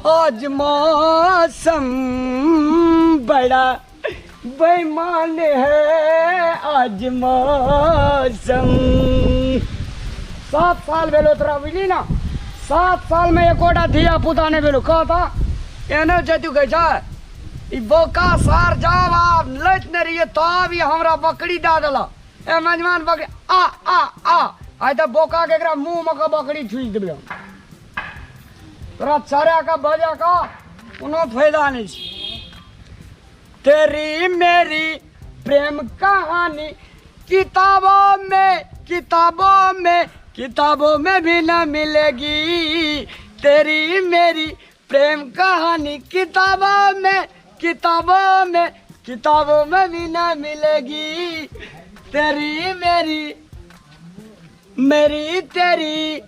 आज मौसम बड़ा बेईमान है, आज मौसम। 7 साल भेलो तोरा, बुझली ना? 7 साल में एकोटा धिया पुता नहि भेलो। कहता एहने छै, तू कहै छै ई बोका सार जब आब लैत नहि रहियै तब ई हमरा बकरी दए देलक। ए मजमान बकरी, आ आ आ आइ तऽ बोका के एकरा मुँह मे के बकरी ठुसि देबै हम। तोरा चरा के बजा के कोनो फायदा नहि छै। तेरी मेरी प्रेम कहानी किताबों में, किताबों में, किताबों में भी न मिलेगी। तेरी मेरी प्रेम कहानी किताबों में, किताबों में, किताबों में भी न मिलेगी। तेरी मेरी, मेरी तेरी।